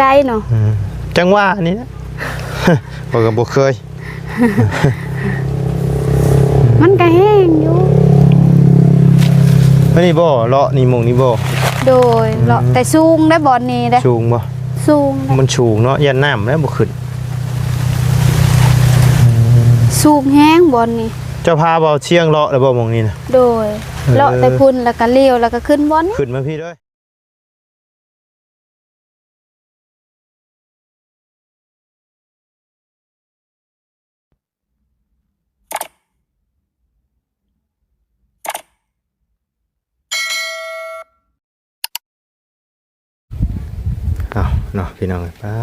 ໄດ້ເນາະ ອືມ ຈັ່ງວ່ານີ້ນະ ຂ້ອຍກໍບໍ່ເຄີຍ ມັນກໍແຫ້ງຢູ່ ອັນນີ້ບໍ່ ເລາະນີ້ ໝ່ອງນີ້ບໍ່? ໂດຍ ອືມ ເລາະ ແຕ່ສູງໄດ໋ບ່ອນນີ້ເດ້. ສູງບໍ່? ສູງເດ້ ມັນສູງເນາະ ຢ້ານນ້ຳແລ້ວບໍ່ຂຶ້ນ ສູງແຮງບ່ອນນີ້. ເຈົ້າພາບ່າວຊຽງເລາະແລ້ວບໍ່ໝ່ອງນີ້ນະ? ໂດຍ ເອີ ເລາະແຕ່ພຸ້ນ ແລ້ວກໍລ້ຽວ ແລ້ວກໍຂຶ້ນບ່ອນນີ້ ຂຶ້ນມາພີ້ເດີ້. ເອົາເນາະ ພີ່ນ້ອງເອີຍ ປາ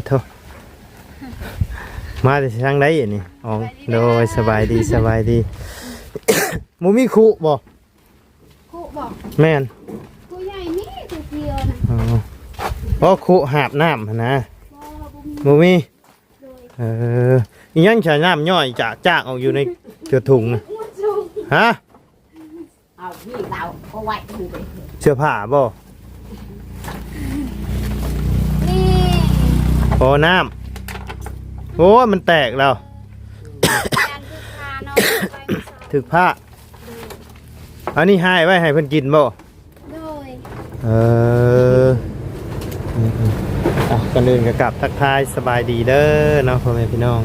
ໂທ້ ມາແຕ່ທາງໃດອັນນີ້? ອໍ ສະບາຍດີ ໂດຍ ສະບາຍດີ ສະບາຍດີ ບໍ່ມີຄຸບໍ່? ຄຸບໍ່? ແມ່ນ ຄຸໃຫຍ່ນີ້ ຄຸຂຽວນະ ອໍ ອໍ ຄຸຫາບນ້ຳຫັ້ນນະ ບໍ່ ບໍ່ມີ ບໍ່ມີ ໂດຍ ເອີ ອີຫຍັງໃສ່ນ້ຳຍ້ອຍຈາກໆອອກຢູ່ໃນກະທຸງນະ? ຮະ? ເອົາມີດເອົາເອົາໄວ້ ເສື້ອຜ້າບໍ່? ນີ້ ອໍ ນ້ຳ ໂອ້ຍ ມັນແຕກແລ້ວ ຖືກຜ້າເນາະ ຖືກຜ້າ ອັນນີ້ຫາຍໄວ້ໃຫ້ເພິ່ນກິນບໍ່? ໂດຍ ເອີ ອືມໆ ອ່ະ ກ່ອນອື່ນກໍກາບທັກທາຍສະບາຍດີເດີເນາະ ພໍ່ແມ່ພີ່ນ້ອງ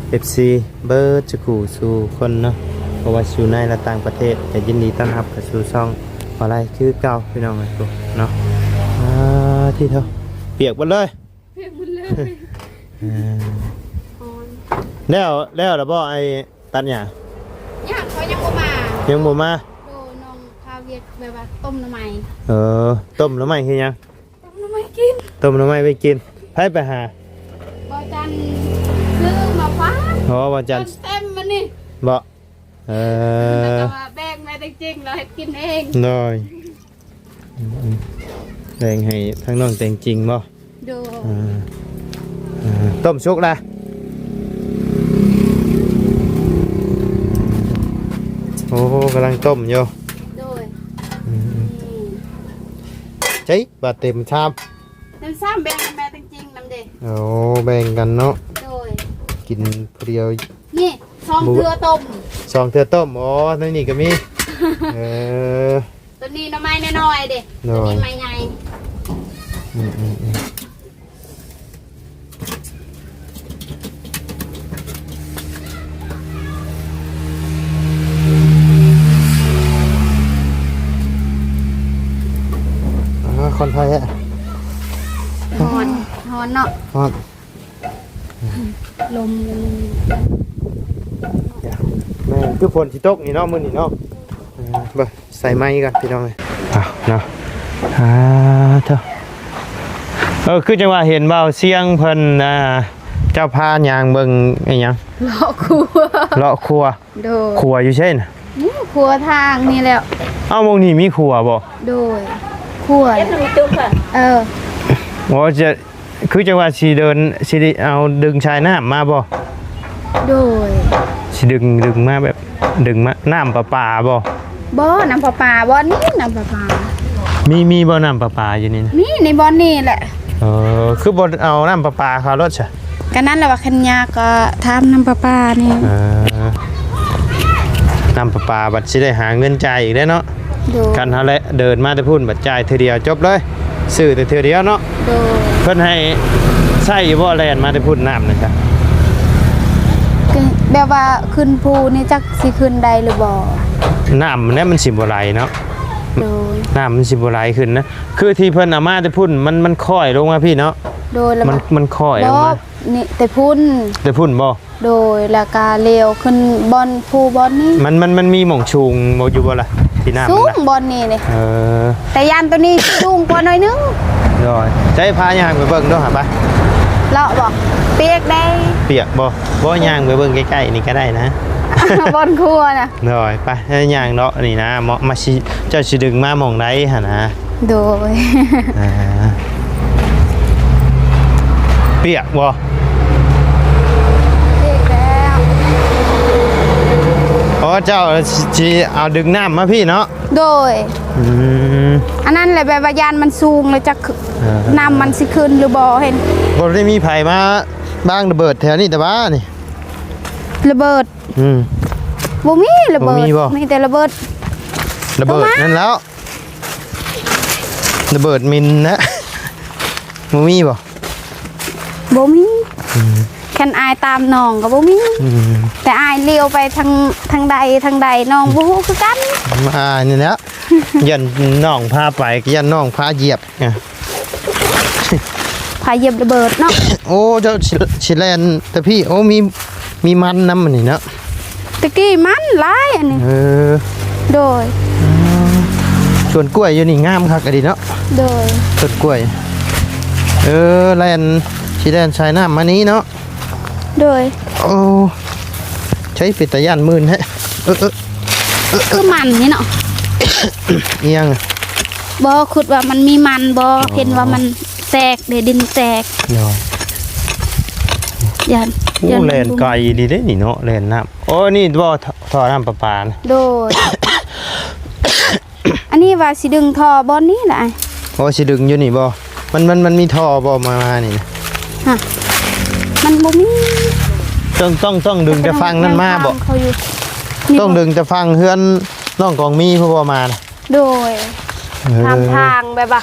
ເອັຟຊີ ເບິດສູ່ຄູ່ສູ່ຄົນເນາະ ບໍ່ວ່າຊິຢູ່ໃນ ແລະ ຕ່າງປະເທດ ກໍຍິນດີຕ້ອນຮັບເຂົ້າສູ່ຊ່ອງບ່າວໄລຄືເກົ່າ ພີ່ນ້ອງເອີຍເນາະ. ອ່າ ຕິໂທ ປຽກເບິດເລີຍ ປຽກເບິດເລີຍ ເອີ ຮ້ອນ ແລ້ວ ແລ້ວລະບໍ່ ໄອ້ ຕັດຫຍ້າ? ຫຍ້າເຂົາຍັງບໍ່ມາ ຍັງບໍ່ມາ ໂດຍ ນ້ອງພາວຽກແບບວ່າຕົ້ມໜໍ່ໄມ້ ເອີ ຕົ້ມໜໍ່ໄມ້ເຮັດຫຍັງ? ຕົ້ມໜໍ່ໄມ້ກິນ ຕົ້ມໜໍ່ໄມ້ໄປກິນ ໃຜໄປຫາ? ບ່າວຈັນຊື້ມາຝາກ ອໍ ບ່າວຈັນ ເຕັມມັນນີ້ ບໍ່? ເອີ ແລ້ວກໍວ່າແບ່ງແມ່ແຕງຈິງ ລາວເຮັດກິນເອງ ໂດຍ ອືມໆ ແບ່ງໃຫ້ທາງນ້ອງແຕງຈິງບໍ່? ໂດຍ ອ່າ ອ່າ ຕົ້ມສຸກລະ ໂອ້ ກຳລັງຕົ້ມຢູ່ ໂດຍ ອືມ ອືມ ໃຈ ບາດເຕັມຊາມ ເຕັມຊາມ ແບ່ງໃຫ້ແມ່ແຕງຈິງນຳເດ້ ໂອ້ ແບ່ງກັນເນາະ ໂດຍ ກິນຜູ້ດຽວ ນີ້ ສອງເທື່ອຕົ້ມ ສອງເທື່ອຕົ້ມ ອໍ ໃນນີ້ກໍມີ ເອີ ຕົວນີ້ໜໍ່ໄມ້ນ້ອຍໆເດ້ ໂດຍ ຕົວນີ້ໄມ້ໃຫຍ່ ອືມໆໆ ອ່າ ຄວັນໄຟແຮະ ຮ້ອນ ຮ້ອນເນາະ ຮ້ອນ ລົມ ແມ່ນ ຄືຝົນຊິຕົກນີ້ເນາະ ມື້ນີ້ເນາະ ເອີ ເບິ່ງ ໃສ່ໄມກ່ອນພີ່ນ້ອງເອີຍ ເອົາເນາະ ອ່າ ເທີ ເອີ ຄືຈັ່ງວ່າເຫັນບ່າວຊຽງເພິ່ນ ອ່າ ເຈົ້າພາຍ່າງເບິ່ງອີຫຍັງ? ເລາະຂົວ ເລາະຂົວ ໂດຍ ຂົວຢູ່ໃສນະ? ນີ້ຂົວທາງນີ້ແຫຼະ ເອົ້າ ໝ່ອງນີ້ມີຂົວບໍ່? ໂດຍ ຂົວ ເອີ ໂອ້ ຈະ ຄືຈັ່ງວ່າຊິເດີນ ຊິໄດ້ເອົາດຶງສາຍນ້ຳມາບໍ່? ໂດຍ ຊິດຶງ ດຶງມາແບບ ດຶງມາ ນ້ຳປະປາບໍ່? ບໍ່ ນ້ຳປະປາບໍ່ ນີ້ນ້ຳປະປາ ມີ ມີບໍ່ນ້ຳປະປາຢູ່ນີ້ນະ? ມີໃນບ່ອນນີ້ແຫຼະ ເອີ ຄືບໍ່ເອົານ້ຳປະປາເຂົ້າລົດຊະ? ກໍນັ້ນແຫຼະວ່າຄັນຍາກກໍທາມນ້ຳປະປານີ້ ເອີ ນ້ຳປະປາບັດຊິໄດ້ຫາເງິນຈ່າຍອີກແລ້ວເນາະ ໂດຍ ຄັນເຮົາແລະເດີນມາແຕ່ພຸ້ນ ບັດຈ່າຍເທື່ອດຽວຈົບເລີຍ ຊື້ແຕ່ເທື່ອດຽວເນາະ ໂດຍ ເພິ່ນໃຫ້ໃຊ້ຢູ່ບໍ່ ແລ່ນມາແຕ່ພຸ້ນນ້ຳນະ? ກໍແບບວ່າຂຶ້ນພູນີ້ຈັກຊິຂຶ້ນໄດ້ຫຼືບໍ່ ນ້ຳແນວມັນຊິບໍ່ໄຫຼເນາະ ໂດຍ ນ້ຳມັນຊິບໍ່ໄຫຼຂຶ້ນນະ ຄືທີ່ເພິ່ນເອົາມາແຕ່ພຸ້ນ ມັນ ມັນຄ້ອຍລົງມາພີ້ເນາະ ໂດຍ ແລ້ວມັນ ມັນຄ້ອຍລົງມາ ນີ້ແຕ່ພຸ້ນ ແຕ່ພຸ້ນບໍ່? ໂດຍ ແລ້ວກະລ້ຽວຂຶ້ນບ່ອນພູບ່ອນນີ້ ມັນ ມັນ ມັນມີໝ່ອງສູງບໍ່ ຢູ່ບໍ່ລະ ທີ່ນ້ຳ ສູງ ມັນນະ ບ່ອນນີ້ເດ້ ເອີ ແຕ່ຢ້ານໂຕນີ້ສູງກວ່າໜ້ອຍໜຶ່ງ ໂດຍ ໃຈພາຍ່າງໄປເບິ່ງດູຫາໄປ ເລາະບໍ່? ປຽກໄດ໋ ປຽກບໍ່? ບໍ່ ຍ່າງໄປເບິ່ງໃກ້ໆນີ້ກໍໄດ້ນະ ບ່ອນຄົວນະ ໂດຍ ໄປ ຍ່າງເລາະນີ້ນະ ເໝາະ ມາຊິ ເຈົ້າຊິດຶງມາໝ່ອງໃດຫັ້ນນະ ໂດຍ ອ່າ ປຽກບໍ່? ປຽກແລ້ວ ອໍ ເຈົ້າຊິ ຊິເອົາດຶງນ້ຳມາພີ້ເນາະ ໂດຍ ອືມ ອັນນັ້ນແຫຼະ ແບບວ່າຢ້ານມັນສູງແລ້ວຈັກ ເອີ ນ້ຳມັນຊິຂຶ້ນຫຼືບໍ່ ເຫັນ ບໍ່ໄດ້ມີໃຜມາວາງລະເບີດແຖວນີ້ແຕ່ວ່ານີ້ ລະເບີດ ອືມ ບໍ່ມີລະເບີດ ບໍ່ມີບໍ່? ມີແຕ່ລະເບີດ ລະເບີດນັ້ນແລ້ວ ລະເບີດມິນນະ ບໍ່ມີບໍ່? ບໍ່ມີ ອືມ ຄັນອ້າຍຕາມນ້ອງກໍບໍ່ມີ ອືມ ແຕ່ອ້າຍລ້ຽວໄປທາງ ທາງໃດ ທາງໃດ ນ້ອງບໍ່ຮູ້ຄືກັນ ອ້າຍນີ້ແຫຼະ ຢ້ານນ້ອງພາໄປ ຢ້ານນ້ອງພາຢຽບ ພາຢຽບລະເບີດເນາະ ໂອ້ ເຈົ້າຊິ ຊິແລ່ນແຕ່ພີ້ ໂອ້ ມີ ມີມັນນຳອັນນີ້ເນາະ ຕະກີ້ມັນຫຼາຍອັນນີ້ ເອີ ໂດຍ ສວນກ້ວຍຢູ່ນີ້ງາມຄັກອີ່ຫຼີເນາະ ໂດຍ ສວນກ້ວຍ ເອີ ແລ່ນ ຊິແລ່ນສາຍນ້ຳມານີ້ເນາະ ໂດຍ ໂອ້ ໃຊ້ເປັນຕາຢ້ານມື່ນແທ້ ເອີ ເອີ ຄືມັນນີ້ເນາະ ອີ່ຫຍັງ ບໍ່ ຄິດວ່າມັນມີມັນບໍ່ ອໍ ເຫັນວ່າມັນແຕກເດ້ ດິນແຕກ ໂດຍ ຢ້ານ ໂອ້ ຢ້ານມັນ ແລ່ນໄກອີ່ຫຼີເດ້ນີ້ເນາະ ແລ່ນນ້ຳ ໂອ້ ນີ້ບໍ່ ທໍ່ ທໍ່ນ້ຳປະປານະ ໂດຍ ອັນນີ້ວ່າຊິດຶງທໍ່ບ່ອນນີ້ລະ ໂອ້ ຊິດຶງຢູ່ນີ້ບໍ່? ມັນ ມັນ ມັນມີທໍ່ບໍ່ ມາ ມານີ້ນະ? ຮະ ມັນບໍ່ມີ ຕ້ອງ ຕ້ອງ ຕ້ອງດຶງແຕ່ຝັ່ງນັ້ນມາບໍ່? ເຂົາຢູ່ ຕ້ອງດຶງແຕ່ຝັ່ງເຮືອນນ້ອງກອງມີພຸ້ນບໍ່ມານະ? ໂດຍ ເອີ ຂ້າມທາງ ແບບວ່າ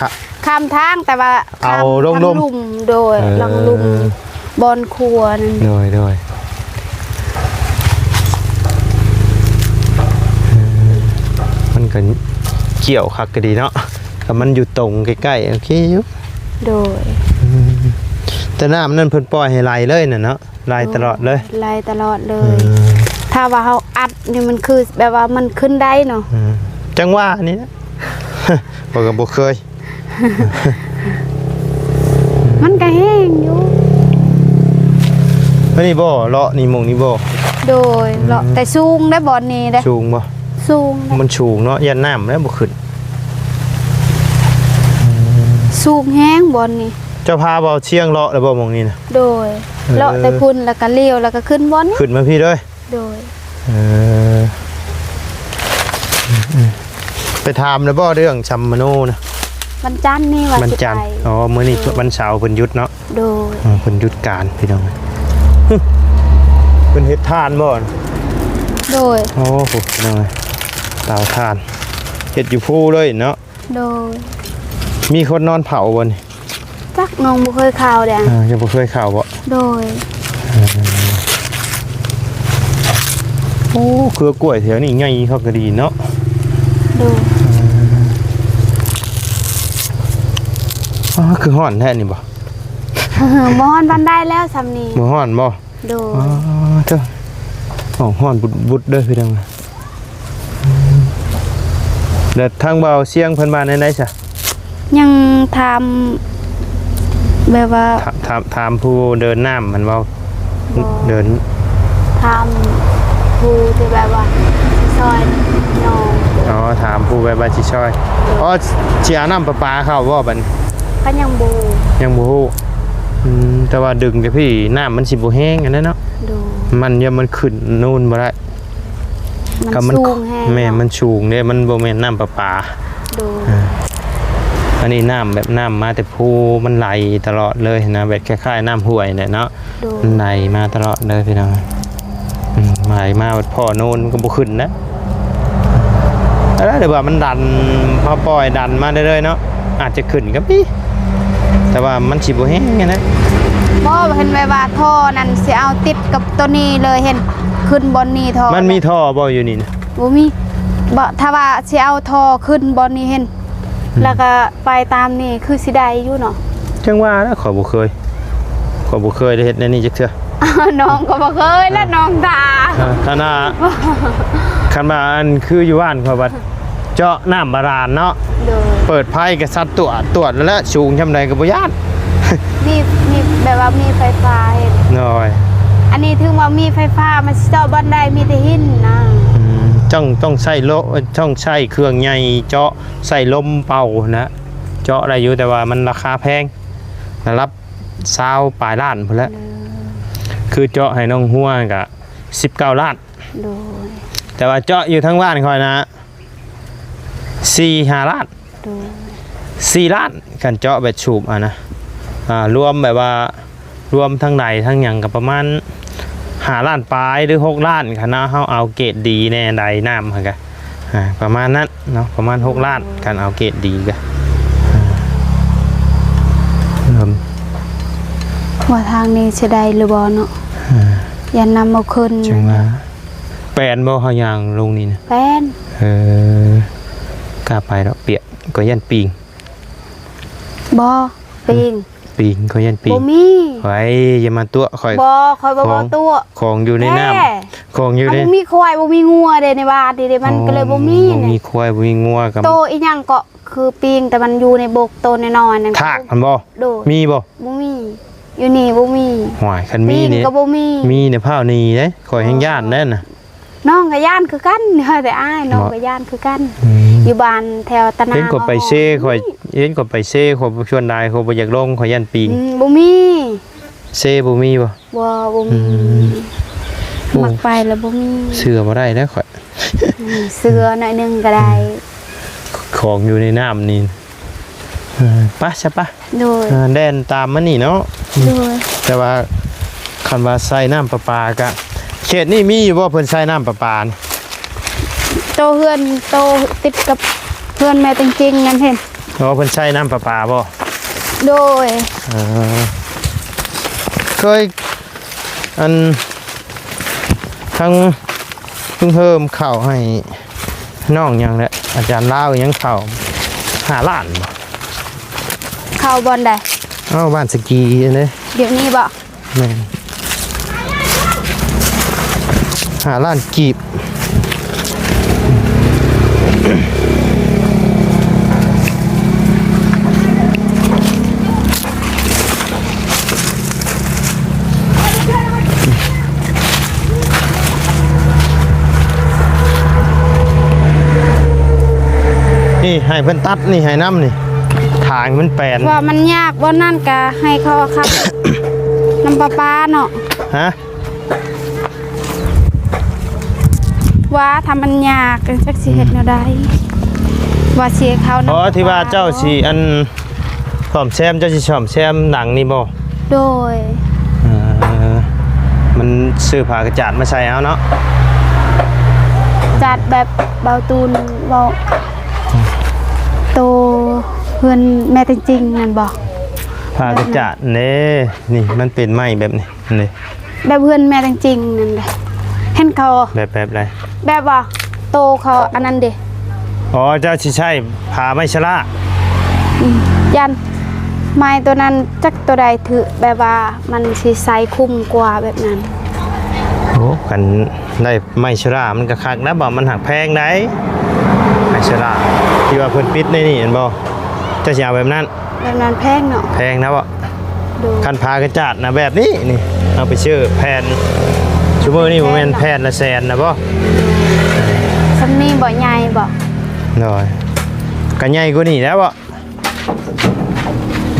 ຂ້າມທາງ ແຕ່ວ່າ ເອົາລົງ ລົງລຸ່ມ ໂດຍ ເອີ ຫຼັງລຸ່ມ ບ່ອນຄົວນັ້ນ ໂດຍ ໂດຍ ມັນກໍກ່ຽວຄັກກໍດີເນາະ ຖ້າມັນຢູ່ຕົງໃກ້ໆ ໂອເຄຢູ່ ໂດຍ ອືມ ແຕ່ນ້ຳນັ້ນເພິ່ນປ່ອຍໃຫ້ໄຫຼເລີຍນະເນາະ ໄຫຼຕະຫຼອດເລີຍ ໂດຍ ໄຫຼຕະຫຼອດເລີຍ ອືມ ຖ້າວ່າເຮົາອັດນີ້ ມັນຄືແບບວ່າມັນຂຶ້ນໄດ້ເນາະ ອືມ ຈັ່ງຫວະນີ້ນະ ຂ້ອຍກໍບໍ່ເຄີຍ ມັນກໍແຮງຢູ່ ອັນນີ້ບໍ່ ເລາະນີ້ ໝ່ອງນີ້ບໍ່? ໂດຍ ອືມ ເລາະ ແຕ່ສູງໄດ໋ບ່ອນນີ້ເດ້ ສູງບໍ່? ສູງ ມັນສູງເນາະ ຢ້ານນ້ຳແລ້ວບໍ່ຂຶ້ນ ສູງແຮງບ່ອນນີ້ ເຈົ້າພາເບົາຊຽງເລາະແລ້ວບໍ່ໝ່ອງນີ້ນະ? ໂດຍ ເອີ ເລາະແຕ່ພຸ້ນ ແລ້ວກໍລ້ຽວ ແລ້ວກໍຂຶ້ນບ່ອນນີ້ ຂຶ້ນມາພີ້ເດີ ໂດຍ ເອີ ໄປຖາມແລ້ວບໍ່ເລື່ອງສຳມະໂນນະ? ວັນຈັນນີ້ວ່າ ວັນຈັນ ຊິໄປ ອໍ ມື້ນີ້ ໂດຍ ວັນເສົາເພິ່ນຢຸດເນາະ ໂດຍ ເອີ ເພິ່ນຢຸດການພີ່ນ້ອງ ເພິ່ນເຮັດຖ່ານບໍ່? ໂດຍ ໂອ້ໂຫ ພີ່ນ້ອງເອີຍ ເຕົາຖ່ານ ເຮັດຢູ່ພູເລີຍເນາະ ໂດຍ ມີຄົນນອນເຝົ້າບໍ່ນີ້? ຈັກ ນ້ອງບໍ່ເຄີຍເຂົ້າເດ້ ອ່າ ຍັງບໍ່ເຄີຍເຂົ້າບໍ່? ໂດຍ ເອີ ໂອ້ ເຄືອກ້ວຍແຖວນີ້ໃຫຍ່ຄັກກະດີເນາະ ໂດຍ ອໍ ຄືຮ້ອນແທ້ນີ້ບໍ່? ບໍ່ຮ້ອນປານໃດແລ້ວຊ່ຳນີ້ ບໍ່ຮ້ອນບໍ່? ໂດຍ ອໍ ເດີ ອອກຮ້ອນບຸດໆເດີພີ່ນ້ອງ ແລ້ວທາງບ່າວຊຽງເພິ່ນວ່າແນວໃດຊະ? ຍັງຖາມແບບວ່າ ຖາມ ຖາມ ຖາມຜູ້ເດີນນ້ຳຫັ້ນເວົ້າ ບໍ່ ເດີນ ຖາມຜູ້ທີ່ແບບວ່າຊິຊ່ອຍນ້ອງ ອໍ ຖາມຜູ້ແບບວ່າຊິຊ່ອຍ ໂດຍ ອໍ ຊິເອົານ້ຳປະປາເຂົ້າບໍ່ບັດນີ້? ກໍຍັງບໍ່ ຍັງບໍ່ຮູ້ ອືມ ແຕ່ວ່າດຶງແຕ່ພີ້ ນ້ຳມັນຊິບໍ່ແຮງຫັ້ນແຫຼະເນາະ ໂດຍ ມັນ ຢ້ານມັນຂຶ້ນໂນ້ນບໍ່ໄດ້ ມັນ ກໍມັນສູງແຮງ ແມ່ນ ເນາະ ມັນສູງເດ້ ມັນບໍ່ແມ່ນນ້ຳປະປາ ໂດຍ ເອີ ອັນນີ້ນ້ຳແບບນ້ຳມາແຕ່ພູ ມັນໄຫຼຕະຫຼອດເລີຍນະ ແບບຄ້າຍໆນ້ຳຫ້ວຍແຫຼະເນາະ ໂດຍ ມັນໄຫຼມາຕະຫຼອດເລີຍພີ່ນ້ອງ ອືມ ໄຫຼມາພໍ້ໂນ້ນມັນກໍບໍ່ຂຶ້ນນະ ອັນນັ້ນ ຫຼືວ່າມັນດັນ ເຮົາປ່ອຍດັນມາເລື້ອຍໆເນາະ ອາດຈະຂຶ້ນກໍມີ ແຕ່ວ່າມັນຊິບໍ່ແຮງຫັ້ນນະ ບໍ່ ເຫັນແບບວ່າທໍ່ນັ້ນຊິເອົາຕິດກັບໂຕນີ້ເລີຍ ເຫັນຂຶ້ນບ່ອນນີ້ທໍ່ ມັນມີທໍ່ບໍ່ຢູ່ນີ້ນະ? ບໍ່ມີ ບໍ່ ຖ້າວ່າຊິເອົາທໍ່ຂຶ້ນບ່ອນນີ້ເຫັນ ອືມ ແລ້ວກໍໄປຕາມນີ້ຄືຊິໄດ້ຢູ່ເນາະ ຈັ່ງວ່າແຫຼະ ຂ້ອຍບໍ່ເຄີຍ ຂ້ອຍບໍ່ເຄີຍໄດ້ເຮັດແນວນີ້ຈັກເທື່ອ ນ້ອງກໍບໍ່ເຄີຍແຫຼະ ເອີ ນ້ອງຖ້າ ເອີ ຄັນວ່າ ຄັນວ່າອັນຄືຢູ່ບ້ານຂ້ອຍບັດ ເຈາະນ້ຳບາດານເນາະ ໂດຍ ເປີດໄຟກໍສັດຕວດ ຕວດແລ້ວແຫຼະ ສູງຊ່ຳໃດກໍບໍ່ຢ້ານ ມີ ມີແບບວ່າມີໄຟຟ້າເຮັດ ໂດຍ ອັນນີ້ເຖິງວ່າມີໄຟຟ້າ ມັນຊິເຈາະບ່ອນໃດ ມີແຕ່ຫີນນະ ອືມ ຕ້ອງ ຕ້ອງໃຊ້ໂລ ຕ້ອງໃຊ້ເຄື່ອງໃຫຍ່ເຈາະ ໃຊ້ລົມເປົ່ານະ ເຈາະໄດ້ຢູ່ ແຕ່ວ່າມັນລາຄາແພງ ລະດັບຊາວປາຍລ້ານພຸ້ນແຫຼະ ໂດຍ ຄືເຈາະໃຫ້ນ້ອງຮົວກະສິບເກົ້າລ້ານ ໂດຍ ແຕ່ວ່າເຈາະຢູ່ທາງບ້ານຂ້ອຍນະ ສີ່ຫ້າລ້ານ ໂດຍ ສີ່ລ້ານ ຄັນເຈາະແບບສູບຫັ້ນນະ ອ່າ ລວມແບບວ່າ ລວມທັງໃດທັງຫຍັງກໍປະມານຫ້າລ້ານປາຍ ຫຼື ຫົກລ້ານ ຄັນເຮົາເອົາເກຣດດີແດ່ໃດ ນ້ຳຫັ້ນກະ ອ່າ ປະມານນັ້ນເນາະ ປະມານຫົກລ້ານ ຄັນເອົາເກຣດດີກະ ອ່າ ວ່າທາງນີ້ຊິໄດ້ຫຼືບໍ່ເນາະ ອ່າ ຢ້ານນ້ຳບໍ່ຂຶ້ນ ຈັ່ງວ່າ ແປນບໍ່ ເຮົາຍ່າງລົງນີ້ນະ ແປນ ເອີ ກ້າໄປດອກ ປຽກ ກໍຢ້ານປີງ ບໍ່ ປີງ ປີງ ຂ້ອຍຢ້ານປີງ ບໍ່ມີ ໄວ້ ຢ່າມາຕົວະຂ້ອຍ ບໍ່ ຂ້ອຍບໍ່ ຂອງ ບໍ່ຕົວະ ຂອງຢູ່ໃນນ້ຳ ແທ້ ຂອງຢູ່ໃນ ມັນບໍ່ມີຄວາຍ ບໍ່ມີງົວເດ້ໃນບ້ານນີ້ເດ້ ມັນ ອໍ ກໍເລີຍບໍ່ມີ ບໍ່ມີ ນີ້ ຄວາຍ ບໍ່ມີງົວກໍ ໂຕອີຫຍັງກໍຄືປີງ ແຕ່ມັນຢູ່ໃນບົກ ໂຕນ້ອຍໆນັ້ນ ທາກຫັ້ນບໍ່ ໂດຍ ມີບໍ່ ບໍ່ມີ ຢູ່ນີ້ບໍ່ມີ ຫ້ວຍ ຄັນມີນີ້ ປີງກໍບໍ່ມີ ມີນີ້ພາວໜີເດ້ ຂ້ອຍແຮ່ງຢ້ານແດ່ນະ ນ້ອງກໍຢ້ານຄືກັນ ແຕ່ອ້າຍ ນ້ອງ ເນາະ ກໍຢ້ານຄືກັນ ອືມ ຢູ່ບ້ານແຖວຕະນາ ເຫັນຂ້ອຍໄປເຊ ຂ້ອຍ ເຫັນຂ້ອຍໄປເຊ ຂ້ອຍບໍ່ຊວນຫຼາຍ ຂ້ອຍບໍ່ຢາກລົງ ຂ້ອຍຢ້ານປີງ ອືມ ບໍ່ມີ ເຊບໍ່ມີບໍ່? ບໍ່ ບໍ່ມີ ອືມ ໂອ້ ມັກໄປແລ້ວບໍ່ມີ ເຊື່ອບໍ່ໄດ້ແລ້ວຂ້ອຍ ອືມ ເຊື່ອໜ້ອຍໜຶ່ງກໍໄດ້ ອືມ ຂອງຢູ່ໃນນ້ຳນີ້ ເອີ ໄປຊະປະ ໂດຍ ເອີ ແລ່ນຕາມມານີ້ເນາະ ໂດຍ ແຕ່ວ່າຄັນວ່າໃຊ້ນ້ຳປະປາກະ ເຂດນີ້ມີຢູ່ບໍ່ ເພິ່ນໃຊ້ນ້ຳປະປານີ້? ໂຕເຮືອນ ໂຕຕິດກັບເຮືອນແມ່ແຕງຈິງນັ້ນເຫັນ ອໍ ເພິ່ນໃຊ້ນ້ຳປະປາບໍ່? ໂດຍ ເອີ ເຄີຍ ອັນ ທາງລຸງເຮີມເຂົ້າໃຫ້ນ້ອງຫຍັງແຫຼະ ອາຈານລາວຫຍັງເຂົ້າຫ້າລ້ານບໍ່? ເຂົ້າບ່ອນໃດ? ເອົາ ບ້ານສະກີເດ້ ດຽວນີ້ບໍ່? ແມ່ນ ຫ້າລ້ານກີບ. ນີ້ໃຫ້ເພິ່ນຕັດນີ້ ໃຫ້ນຳນີ້ ຖາງມັນແປນ ວ່າມັນຍາກບ່ອນນັ້ນກະໃຫ້ເຂົາເອົາເຂົ້າ ນ້ຳປະປາເນາະ ຮະ? ວ່າຖ້າມັນຍາກ ຈັກຊິເຮັດແນວໃດ ອືມ ວ່າຊິເຂົ້ານຳ ອໍ ທີ່ວ່າເຈົ້າຊິ ອັນ ສ້ອມແຊມ ເຈົ້າຊິສ້ອມແຊມຫຼັງນີ້ບໍ່? ໂດຍ ເອີ ມັນຊື້ຜ້າກະຈາດມາໃສ່ເອົາເນາະ ຈັດແບບເບົາຕູນເວົ້າ ໂຕເຮືອນແມ່ແຕງຈິງນັ້ນບໍ່? ຜ້າກະຈາດເດ້ ນີ້ມັນເປັນໄມ້ແບບນີ້ ນີ້ ແບບເຮືອນແມ່ແຕງຈິງນັ້ນເດ້ ເຫັນເຂົາ ແບບ ແບບໃດ? ແບບວ່າໂຕເຂົາອັນນັ້ນເດ້ ອໍ ເຈົ້າຊິໃຊ້ຜ້າໄມ້ຊະລາ ອືມ ຢ້ານໄມ້ໂຕນັ້ນຈັກໂຕໃດຖືກ ແບບວ່າມັນຊິໃຊ້ຄຸ້ມກວ່າແບບນັ້ນ ໂອ້ ຄັນໄດ້ໄມ້ຊະລາມັນກໍຄັກນະ ບໍ່ ມັນຫາກແພງໃດ໋ ໄມ້ຊະລາ ທີ່ວ່າເພິ່ນປິດໃນນີ້ແມ່ນບໍ່? ເຈົ້າຊິເອົາແບບນັ້ນ? ແບບນັ້ນແພງເນາະ ແພງນະບໍ່? ໂດຍ ຄັນຜ້າກະຈາດນະແບບນີ້ນີ້ ເອົາໄປຊື້ແຜ່ນ ຊຸມື້ນີ້ບໍ່ແມ່ນແຜ່ນລະແສນນະບໍ່? ໂດຍ ສ່ຳນີ້ບໍ່ໃຫຍ່ບໍ່? ໂດຍ ກະໃຫຍ່ກວ່ານີ້ແລ້ວບໍ່?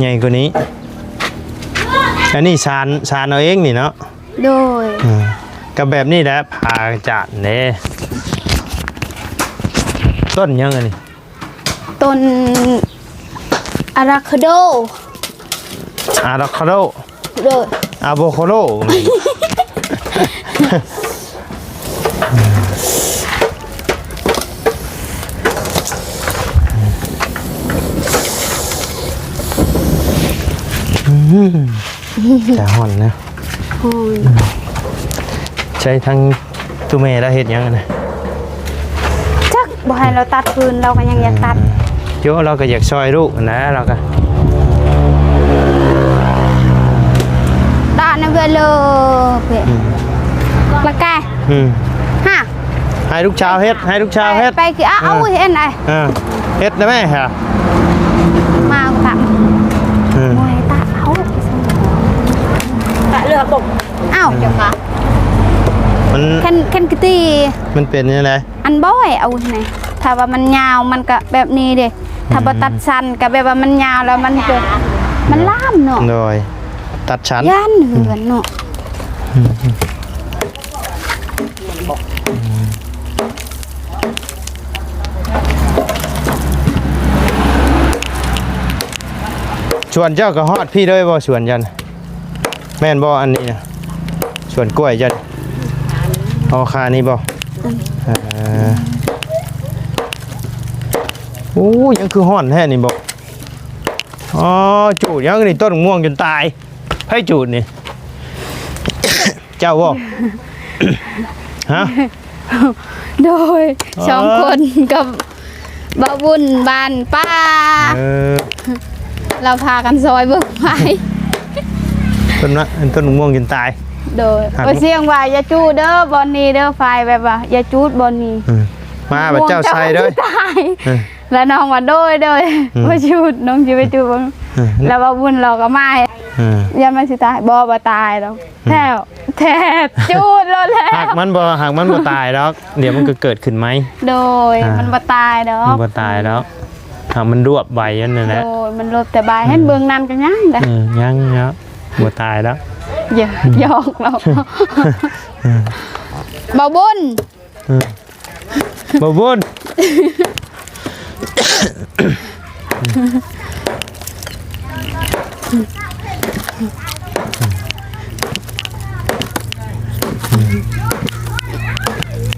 ໃຫຍ່ກວ່ານີ້ ອັນນີ້ສານ ສານເອົາເອງນີ້ເນາະ? ໂດຍ ເອີ ກະແບບນີ້ແຫຼະ ຜ້າກະຈາດເດ້ ຕົ້ນຫຍັງອັນນີ້? ຕົ້ນອາໂວຄາໂດ ອາໂວຄາໂດ ໂດຍ ອາໂວຄາໂດ ຈະຮ້ອນນະ ໂອ້ຍ ໃຊ້ທັງ ຕູ້ແມ່ລາວເຮັດຫຍັງຫັ້ນນະ? ຈັກ ບໍ່ໃຫ້ລາວຕັດຟືນ ລາວກໍຍັງຢາກຕັດ ເອີ ໂຢ ລາວກໍຢາກຊ່ອຍລູກຫັ້ນນະ ລາວກໍ ຕານະເວລາເພ ອືມ ລະກະ ອືມ ຮະ ໃຫ້ລູກສາວເຮັດ ໃຫ້ລູກສາວເຮັດ ໄປ ໄປ ເອົາ ເອີ ເຮັດໄດ໋ ເອີ ເຮັດໄດ້ແມ່ ຮະ ມາຕະ ອືມ ມວຍຕະ ເອົາ ຕະເລືອກ ເອົ້າ ມັນ ແຄນ ແຄນກະຕີ ມັນເປັນຈັ່ງໃດ? ອັນບອຍເອົາແນ່ ຖ້າວ່າມັນຍາວມັນກະແບບນີ້ເດ້ ອືມ ຖ້າບໍ່ຕັດສັ້ນກະແບບວ່າມັນຍາວແລ້ວມັນເປັນ ມັນລາມເນາະ ໂດຍ ຕັດສັ້ນ ຢ້ານເຮືອນເນາະ ອືມ ອືມ ອືມ. ສວນເຈົ້າກໍຮອດພີ້ເລີຍບໍ່? ສວນເຈົ້ານະ ແມ່ນບໍ່? ອັນນີ້ນະ ສວນກ້ວຍເຈົ້າ ອໍ ຄານີ້ບໍ່? ເອີ ໂອ້ ຍັງຄືຮ້ອນແທ້ນີ້ບໍ່? ອໍ ຈູດຫຍັງນີ້? ຕົ້ນມ່ວງຈົນຕາຍ ໃຜຈູດນີ້? ເຈົ້າບໍ່? ຮະ? ໂດຍ ອໍ ສອງຄົນກັບບ່າວບຸນບ້ານປ່າ ເອີ ລາວພາກັນຊອຍເບິ່ງໄຟ ຕົ້ນນະ ຕົ້ນມ່ວງຈົນຕາຍ ໂດຍ ຫາກ ໂອ້ຍ ສຽງວ່າຢ່າຈູດເດີບ່ອນນີ້ເດີ ໄຟແບບວ່າຢ່າຈູດບ່ອນນີ້ ເອີ ມາບັດເຈົ້າໃສ່ເດີ ຕາຍ ເອີ ແລ້ວນ້ອງວ່າ ໂດຍ ໂດຍ ອືມ ບໍ່ຈູດ ນ້ອງຊິໄປຈູດເບິ່ງ ເອີ ແລ້ວບ່າວບຸນລາວກໍມາ ເອີ ຢ້ານມັນຊິຕາຍ ບໍ່ ບໍ່ຕາຍດອກ ແທ້ ແທ້ຈູດໂລດແລ້ວ ຫາກມັນບໍ່ ຫາກມັນບໍ່ຕາຍດອກ ດຽວມັນກໍເກີດຂຶ້ນໃໝ່ ໂດຍ ອ່າ ມັນບໍ່ຕາຍດອກ ມັນບໍ່ຕາຍດອກ ຫາກມັນລວບໃບມັນນັ້ນແຫຼະ ໂດຍ ມັນລວບແຕ່ໃບ ອືມ ໃຫ້ເບິ່ງນັ້ນກໍຍັງເດ້ ເອີ ຍັງເນາະ ບໍ່ຕາຍດອກ ຢາກ ອືມ ຢອກເນາະ ອືມ ບ່າວບຸນ ເອີ ບ່າວບຸນ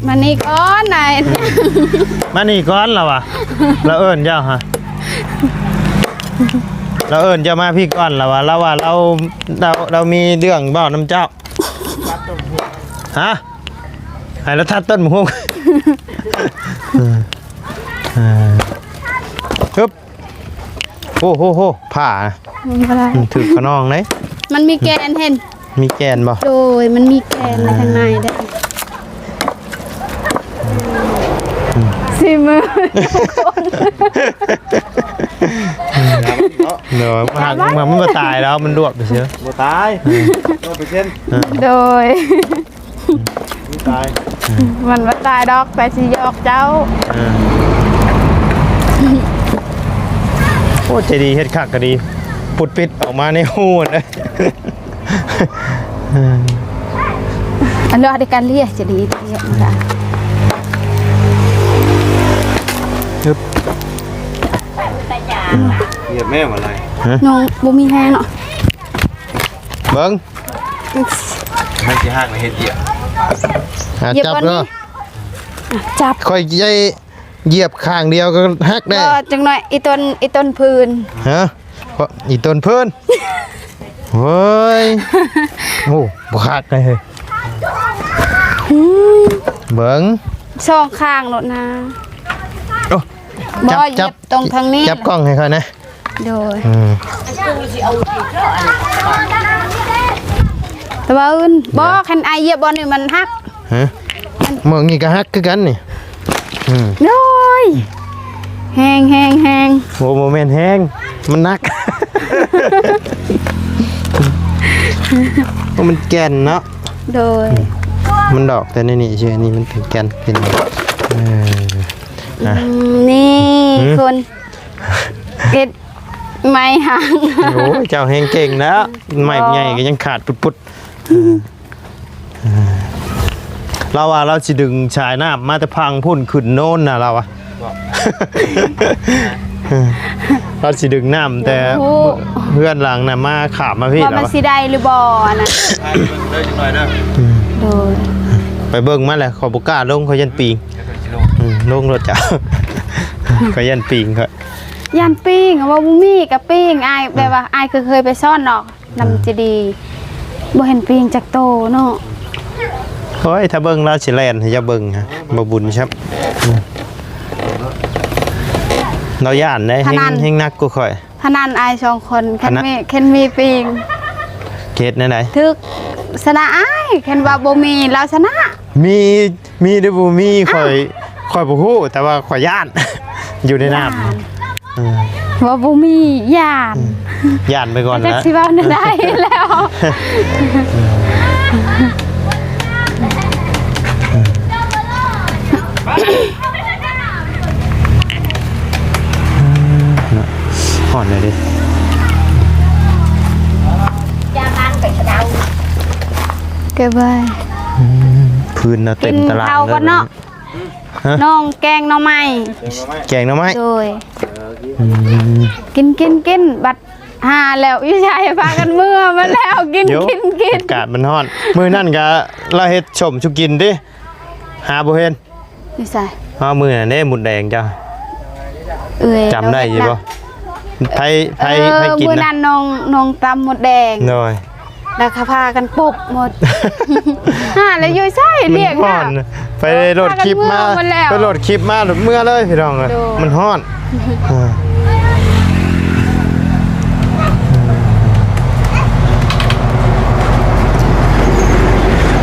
ມານີ້ກ່ອນນາຍ ມານີ້ກ່ອນລາວວ່າ ລາວເອີ້ນເຈົ້າຫະ ລາວເອີ້ນເຈົ້າມາພີ້ກ່ອນລາວວ່າ ລາວວ່າລາວ ລາວ ລາວມີເລື່ອງເວົ້ານຳເຈົ້າ ຮະ? ໃຫ້ລາວຕັດຕົ້ນໝາກຫຸ່ງ ເອີ ເອີ ຮຶບ ໂອ້ໂຫ ໂຫ ຜ່າ ມັນບໍ່ໄດ້ ອືມ ຖືກຂະນອງເດ້ ມັນມີແກ່ນ ເຫັນ ມີແກ່ນບໍ່? ໂດຍ ມັນມີແກ່ນໃນທາງໃນເດ້ ອືມ ຊີມື ເນາະ ໂດຍ ມັນຫັກ ມັນ ມັນບໍ່ຕາຍດອກ ມັນລວບຊື່ ບໍ່ຕາຍ ເອີ ຮ້ອຍເປີເຊັນ ເອີ ໂດຍ ມັນບໍ່ຕາຍ ມັນບໍ່ຕາຍດອກ ໃຜຊິຢອກເຈົ້າ ເອີ ໂອ້ ໃຈດີ ເຮັດຄັກກໍດີ ປຸດປິດອອກມາໃນຮູເດ້ ອັນດອກເດກາເລຍ ໃຈດີ ເຮັດມັນໄດ້ ຮຶບ ຢຽບແມ່ບໍ່ໄດ້ ຮະ ນ້ອງບໍ່ມີແຮງເນາະ ເບິ່ງ ມັນຊິຫັກໃນເຮັດຢຽບ ອ່ະ ຢຽບ ຈັບ ກ່ອນ ເດີ ນີ້ ອ່ະ ຈັບ ຂ້ອຍໃຈຢຽບຂ້າງດຽວກໍຫັກແດ່ ບໍ່ ຈັກໜ້ອຍ ອີຕົນ ອີຕົນພື້ນ ຮະ ອີຕົນພື້ນ ໂອ້ຍ ໂອ້ ບໍ່ຄັກເລີຍ ອືມ ເບິ່ງ ສອງຂ້າງໂລດນາ ໂອ້ ຈັບ ຈັບ ຕອງທາງນີ້ ຈັບກ້ອງໃຫ້ຂ້ອຍແດ່ ໂດຍ ອືມ ແຕ່ວ່າອື່ນ ບໍ່ ຄັນອ້າຍຢຽບບ່ອນນີ້ມັນຫັກ ຮະ ເໝິ່ງນີ້ກໍຫັກຄືກັນນີ້ ອືມ ໂອ້ຍ ແຮງ ແຮງ ແຮງ ໂອ້ ບໍ່ແມ່ນແຮງ ມັນໜັກ ໂອ້ ມັນແກ່ນເນາະ ໂດຍ ອືມ ມັນດອກແຕ່ໃນນີ້ຊື່ ອັນນີ້ມັນເປັນແກ່ນ ເປັນ ເອີ ອ່ະ ອືມ ນີ້ ຫືມ ຄົນ ເຮັດໄມ້ຫາງ ໂອ້ຍ ເຈົ້າແຮງເກັ່ງແລ້ວ ໄມ້ໃຫຍ່ກໍຍັງຂາດປຸດໆ ເອີ ລາວວ່າລາວຊິດຶງສາຍນ້ຳມາແຕ່ຝັ່ງພຸ້ນຂຶ້ນໂນ້ນນະ ລາວວ່າ ລາວຊິດຶງນ້ຳແຕ່ ໂອ້ໂຫ ເຮືອນຫຼັງນະ ມາຂ້າມມາພີ້ ວ່າມັນຊິໄດ້ຫຼືບໍ່ນະ ເດີຈັກໜ້ອຍເດີ ອືມ ໂດຍ ໄປເບິ່ງມາແຫຼະ ຂ້ອຍບໍ່ກ້າລົງ ຂ້ອຍຢ້ານປີງ ອືມ ລົງໂລດເຈົ້າ ຂ້ອຍຢ້ານປີງ ຂ້ອຍ ຢ້ານປີງ ວ່າບໍ່ມີກໍປີງ ອ້າຍ ແບບວ່າອ້າຍກໍເຄີຍໄປຊ້ອນເນາະ ນຳຈະດີ ບໍ່ເຫັນປີງຈັກໂຕເນາະ ໂອ້ຍ ຖ້າເບິ່ງລາວຊິແລ່ນໃຫ້ເຈົ້າເບິ່ງ ບໍ່ບຸນຊ້ຳ ລາວຢ້ານເດ້ ແຮງ ແຮງໜັກກວ່າຂ້ອຍ ພະນັນອ້າຍສອງຄົນ ຄັນມີ ຄັນມີປີງ ເຮັດແນວໃດ? ຖືກຊະນະອ້າຍ ຄັນວ່າບໍ່ມີລາວຊະນະ ມີ ມີຫຼືບໍ່ມີ ຂ້ອຍ ຂ້ອຍບໍ່ຮູ້ ແຕ່ວ່າຂ້ອຍຢ້ານ ຢູ່ໃນນ້ຳ ຢ້ານ ເອີ ວ່າບໍ່ມີ ຢ້ານ ອືມ ຢ້ານໄປກ່ອນ ຈັກ ລະ ຊິເວົ້າແນວໃດແລ້ວ ເນາະ ຮ້ອນເລີຍເດ້ ເກັບໄວ້ ອືມ ພື້ນເນາະ ເຕັມຕາລາງເລີຍ ກິນເຂົ້າກ່ອນເນາະ ຮະ ນ້ອງແກງໜໍ່ໄມ້ ແກງໜໍ່ໄມ້ ໂດຍ ອືມ ກິນ ກິນ ກິນ ບັດ ຫາແລ້ວຢູ່ໃສ ພາກັນເມືອໝົດແລ້ວ ກິນ ໂຍ ກິນ ກິນ ອາກາດມັນຮ້ອນ ມື້ນັ້ນກະລາວເຮັດສົ້ມສູ່ກິນຕິ ຫາບໍ່ເຫັນ ຢູ່ໃສ ເອົາ ມື້ນັ້ນເດ້ ໝົດແດງເຈົ້າ ເອີຍ ຈຳໄດ້ຢູ່ບໍ່ ໃຜ ໃຜ ເອີ ໃຜກິນ ມື້ນັ້ນ ນະ ນ້ອງ ນ້ອງຕຳໝົດແດງ ໂດຍ ແລ້ວກະພາກັນປຸບໝົດ ຫາແລ້ວຢູ່ໃສ ມັນຮ້ອນ ລ້ຽງຫາ ໄປໂຫຼດຄລິບມາ ພາກັນເມືອໝົດແລ້ວ ໄປໂຫຼດຄລິບມາໂຫຼດເມືອເລີຍພີ່ນ້ອງເອີຍ ໂດຍ ມັນຮ້ອນ ອ່າ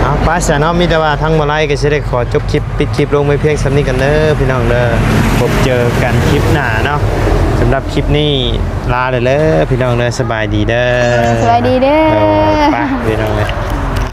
ເອົາ ໄປຊະເນາະ ມີແຕ່ວ່າທາງບໍ່ໄລກໍຊິໄດ້ຂໍຈົບຄລິບ ປິດຄລິບລົງໄວ້ພຽງສ່ຳນີ້ກັນເດີພີ່ນ້ອງເດີ ພົບເຈີກັນຄລິບໜ້າເນາະ ສຳລັບຄລິບນີ້ລາເລີຍພີ່ນ້ອງເດີ ສະບາຍດີເດີ ສະບາຍດີເດີ ເອີ ໄປພີ່ນ້ອງເດີ.